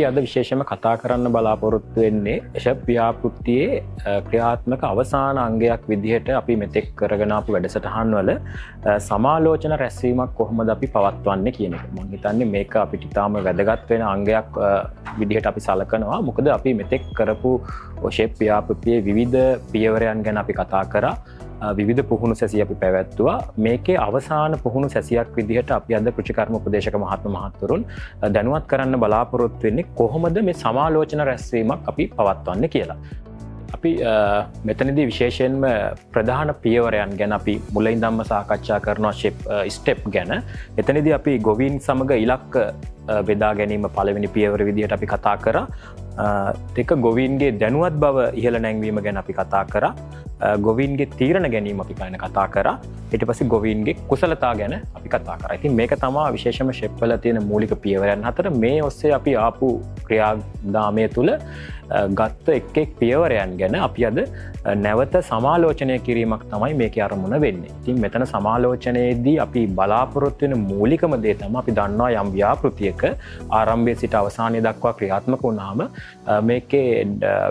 අපි අද විශේෂයෙන්ම කතා කරන්න බලාපොරොත්තු වෙන්නේ ෂෙප් ව්‍යාපෘතියේ ක්‍රියාත්මක අවසාන අංගයක් විදිහට අපි මෙතෙක් කරගෙන ආපු වැඩසටහන් වල සමාලෝචන රැස්වීමක් කොහොමද අපි පවත්වන්නේ කියන එක. මම හිතන්නේ මේක අපිට ඉතාම වැදගත් වෙන අංගයක් විදිහට අපි සලකනවා. මොකද අපි මෙතෙක් කරපු ෂෙප් ව්‍යාපෘතියේ විවිධ පියවරයන් ගැන අපි කතා කරා. විවිධ පුහුණු සැසි අපි පැවැත්තුවා. මේකේ අවසාන පුහුණු සැසියක් විදිහට අපි අද කෘෂිකර්ම උපදේශක මහත්ම මහත්වරුන් දැනුවත් කරන්න බලාපොරොත්තු වෙන්නේ කොහොමද මේ සමාලෝචන රැස්වීමක් අපි පවත්වන්නේ කියලා. අපි මෙතනදී විශේෂයෙන්ම ප්‍රධාන පියවරයන් ගැන අපි මුල ඉඳන්ම සාකච්ඡා කරනවා ෂෙප් ස්ටෙප් ගැන. එතනදී අපි ගොවීන් සමග ඉලක්ක බෙදා ගැනීම පළවෙනි පියවර විදිහට අපි කතා කරා. දෙක, ගොවීන්ගේ දැනුවත් බව ඉහළ නැංවීම ගැන අපි කතා කරා. ගොවීන්ගේ තීරණ ගැනීම අපි ගැන කතා කරා. ඊට පස්සේ ගොවීන්ගේ කුසලතා ගැන අපි කතා කරා. ඉතින් මේක තමා විශේෂම ෂෙප් වල තියෙන මූලික පියවරයන් හතර. මේ ඔස්සේ අපි ආපු ක්‍රියාදාමය තුළ ගත්ත එක් එක් පියවරයන් ගැන අපි අද නැවත සමාලෝචනය කිරීමක් තමයි මේකේ අරමුණ වෙන්නේ. ඉතින් මෙතන සමාලෝචනයේදී අපි බලාපොරොත්තු වෙන මූලිකම දේ තමයි අපි දන්නවා යම් ව්‍යාපෘතියක ආරම්භයේ සිට අවසානය දක්වා ක්‍රියාත්මක වුණාම මේකේ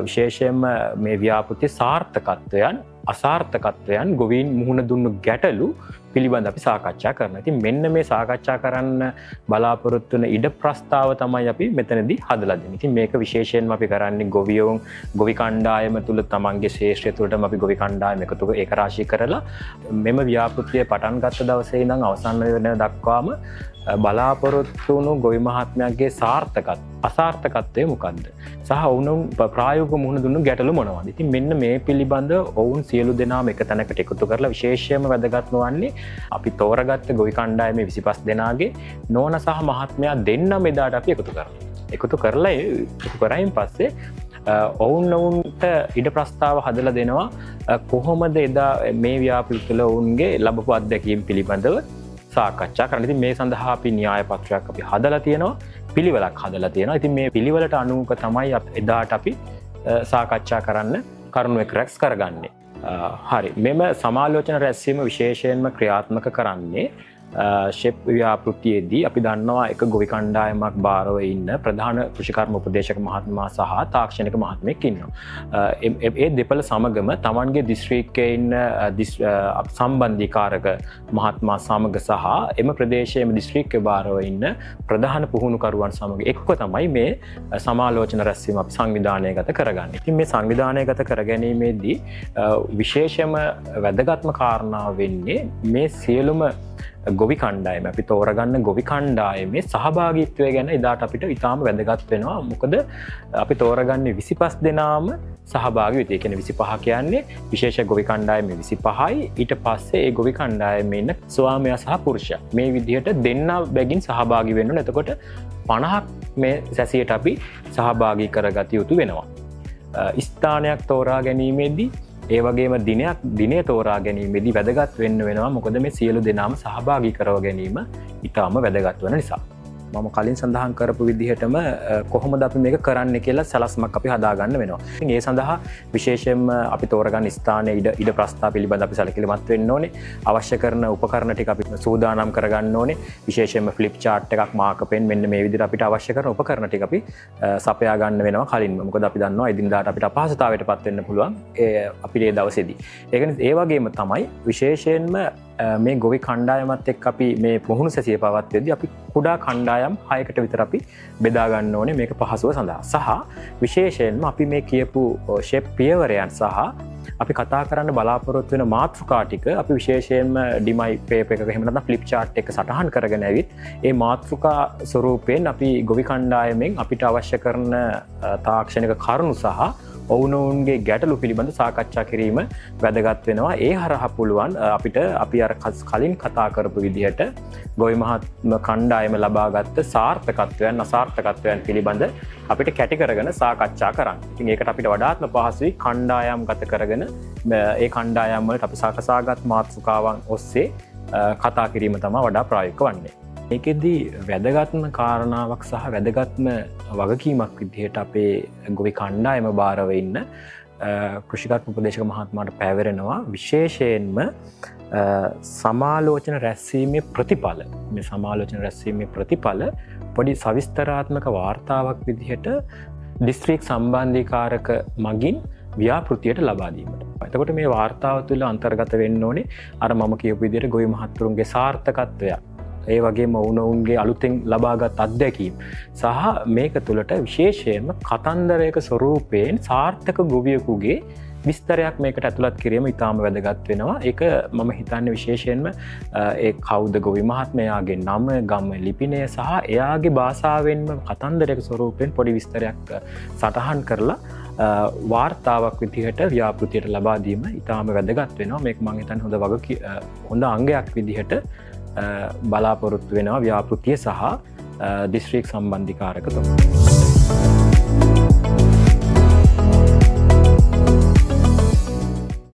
විශේෂයෙන්ම මේ ව්‍යාපෘතියේ සාර්ථකත්වයන් අසාර්ථකත්වයන් ගොවීන් මුහුණ දුන්නු ගැටලු පිළිබඳ අපි සාකච්ඡා කරනවා. ඉතින් මෙන්න මේ සාකච්ඡා කරන්න බලාපොරොත්තු වෙන ඉඩ ප්‍රස්තාව තමයි අපි මෙතනදී හදලා දෙන්නේ. ඉතින් මේක විශේෂයෙන්ම අපි කරන්නේ ගොවි කණ්ඩායම තුල තමන්ගේ ශේෂ්ත්‍රය තුළටම අපි ගොවි කණ්ඩායම එකතු ඒකරාශී කරලා මෙම ව්‍යාපෘතිය පටන් ගත්ත දවසේ ඉඳන් අවසන් වෙන දක්වාම බලාපොරොත්තු වුණු ගොවි මහත්මයාගේ සාර්ථකත්වය අසාර්ථකත්වය මොකද්ද සහ ඔවුන් ප්‍රායෝගිකව මුහුණ දුන්නු ගැටලු මොනවද? ඉතින් මෙන්න මේ පිළිබඳ ඔවුන් සියලු දෙනාම එක තැනකට එකතු කරලා විශේෂයෙන්ම වැදගත්ම වන්නේ අපි තෝරගත්ත ගොවි කණ්ඩායමේ 25 දෙනාගේ නෝන සහ මහත්මයා දෙන්නම එදාට අපි එකතු කරනවා. එකතු කරලා ඒ එකතු කරායින් පස්සේ ඔවුන් ඔවුන්ට ඉඩ ප්‍රස්තාව හදලා දෙනවා කොහොමද එදා මේ ව්‍යාපෘති තුළ ඔවුන්ගේ ලැබපු අත්දැකීම් පිළිබඳව සාකච්ඡා කරන්න. ඉතින් මේ සඳහා අපි න්‍යාය පත්‍රයක් අපි හදලා තියෙනවා, පිළිවෙලක් හදලා තියෙනවා. ඉතින් මේ පිළිවෙලට අනුව තමයි එදාට අපි සාකච්ඡා කරන්න කරුණු එක් රැස් කරගන්නේ. හරි. මෙම සමාලෝචන රැස්වීම විශේෂයෙන්ම ක්‍රියාත්මක කරන්නේ ෂෙප් ව්‍යාපෘතියේදී අපි දන්නවා එක ගොවි කණ්ඩායමක් භාරව ඉන්න ප්‍රධාන කෘෂිකර්ම උපදේශක මහත්මයා සහ තාක්ෂණික මහත්මයෙක් ඉන්නවා. ඒ දෙපළ සමගම තමන්ගේ දිස්ත්‍රික්කයේ ඉන්න සම්බන්ධීකාරක මහත්මයා සමග සහ එම ප්‍රදේශයේම දිස්ත්‍රික්කයේ භාරව ඉන්න ප්‍රධාන පුහුණුකරුවන් සමග එක්ව තමයි මේ සමාලෝචන රැස්වීම අපි සංවිධානයගත කරගන්නේ. ඉතින් මේ සංවිධානයගත කරගැනීමේදී විශේෂම වැදගත්ම කාරණාව වෙන්නේ මේ සියලුම ගොවි කණ්ඩායම අපි තෝරගන්න ගොවි කණ්ඩායමේ සහභාගීත්වය ගැන එදාට අපිට ඉතාම වැදගත් වෙනවා. මොකද අපි තෝරගන්නේ 25 දෙනාම සහභාගී වෙති. ඒ කියන්නේ 25 කියන්නේ විශේෂ ගොවි කණ්ඩායමේ 25යි. ඊට පස්සේ ඒ ගොවි කණ්ඩායමේ ඉන්න ස්වාමියා සහ පුරුෂයා මේ විදිහට දෙන්නා බැගින් සහභාගී වෙන්න ඕනේ. එතකොට 50ක් මේ සැසියට අපි සහභාගී කරගත යුතු වෙනවා. ස්ථානයක් තෝරා ගැනීමේදී ඒ වගේම දිනය තෝරා ගැනීමේදී වැදගත් වෙන්න වෙනවා. මොකද මේ සියලු දෙනාම සහභාගී කරව ගැනීම ඉතාම වැදගත් වන නිසා. මම කලින් සඳහන් කරපු විදිහටම කොහොමද අපි මේක කරන්න කියලා සැලැස්මක් අපි හදාගන්න වෙනවා. ඉතින් ඒ සඳහා විශේෂයෙන්ම අපි තෝරගන්න ස්ථානයේ ඉඩ ප්‍රස්තාව පිළිබඳ අපි සැලකිලිමත් වෙන්න ඕනේ. අවශ්‍ය කරන උපකරණ ටික අපි සූදානම් කරගන්න ඕනේ. විශේෂයෙන්ම ෆ්ලිප් චාට් එකක්, මාකර් පෙන්, මෙන්න මේ විදිහට අපිට අවශ්‍ය කරන උපකරණ ටික අපි සපයා ගන්න වෙනවා කලින්ම. මොකද අපි දන්නවා එදිනදාට අපිට අපහසුතාවයට පත් වෙන්න පුළුවන් ඒ අපිට ඒ දවසේදී. ඒක නිසා ඒ වගේම තමයි විශේෂයෙන්ම මේ ගොවි කණ්ඩායමත් එක්ක අපි මේ පුහුණු සැසිය පවත්වද්දී අපි කුඩා කණ්ඩායම් 6කට විතර අපි බෙදා ගන්න ඕනේ මේක පහසුව සඳහා. සහ විශේෂයෙන්ම අපි මේ කියපු ෂෙප් පියවරයන් සහ අපි කතා කරන්න බලාපොරොත්තු වෙන මාතෘකා ටික අපි විශේෂයෙන්ම ඩිමයි පේපර් එකක එහෙම නැත්නම් ෆ්ලිප් චාට් එක සටහන් කරගෙන ඇවිත් ඒ මාතෘකා ස්වරූපයෙන් අපි ගොවි කණ්ඩායමෙන් අපිට අවශ්‍ය කරන තාක්ෂණික කරුණු සහ ඔවුනොවුන්ගේ ගැටලු පිළිබඳ සාකච්ඡා කිරීම වැදගත් වෙනවා. ඒ හරහා පුළුවන් අපිට අපි අර කලින් කතා කරපු විදිහට ගොවි මහත්ම කණ්ඩායම ලබාගත්ත සාර්ථකත්වයන් අසාර්ථකත්වයන් පිළිබඳ අපිට කැටි කරගෙන සාකච්ඡා කරන්න. ඉතින් ඒකට අපිට වඩාත්ම පහසුයි කණ්ඩායම් ගත කරගෙන ඒ කණ්ඩායම් වලට අපි සකසාගත් මාතෘකාවන් ඔස්සේ කතා කිරීම තමයි වඩා ප්‍රායෝගික වන්නේ. මේකෙදි වැදගත්ම කාරණාවක් සහ වැදගත්ම වගකීමක් විදිහට අපේ ගොවි කණ්ඩායම භාරව ඉන්න කෘෂිකර්ම උපදේශක මහත්මයාට පැවරෙනවා විශේෂයෙන්ම සමාලෝචන රැස්වීමේ ප්‍රතිඵල, මේ සමාලෝචන රැස්වීමේ ප්‍රතිඵල පොඩි සවිස්තරාත්මක වාර්තාවක් විදිහට දිස්ත්‍රික් සම්බන්ධීකාරක මගින් ව්‍යාපෘතියට ලබා දීමට. එතකොට මේ වාර්තාව තුළ අන්තර්ගත වෙන්න ඕනේ අර මම කියපු විදිහට ගොවි මහත්වරුන්ගේ සාර්ථකත්වය, ඒ වගේම ඔවුනොවුන්ගේ අලුතෙන් ලබාගත් අත්දැකීම් සහ මේක තුළට විශේෂයෙන්ම කතන්දරයක ස්වරූපයෙන් සාර්ථක ගොවියෙකුගේ විස්තරයක් මේකට ඇතුළත් කිරීම ඉතාම වැදගත් වෙනවා. ඒක මම හිතන්නේ විශේෂයෙන්ම ඒ කවුද ගොවි මහත්මයාගේ නම, ගම, ලිපිනය සහ එයාගේ භාෂාවෙන්ම කතන්දරයක ස්වරූපයෙන් පොඩි විස්තරයක් සටහන් කරලා වාර්තාවක් විදිහට ව්‍යාපෘතියට ලබා දීම ඉතාම වැදගත් වෙනවා. මේක මං හිතන්නේ හොඳ අංගයක් විදිහට බලාපොරොත්තු වෙනවා ව්‍යාපෘතිය සහ දිස්ත්‍රික් සම්බන්ධීකාරකතුමා.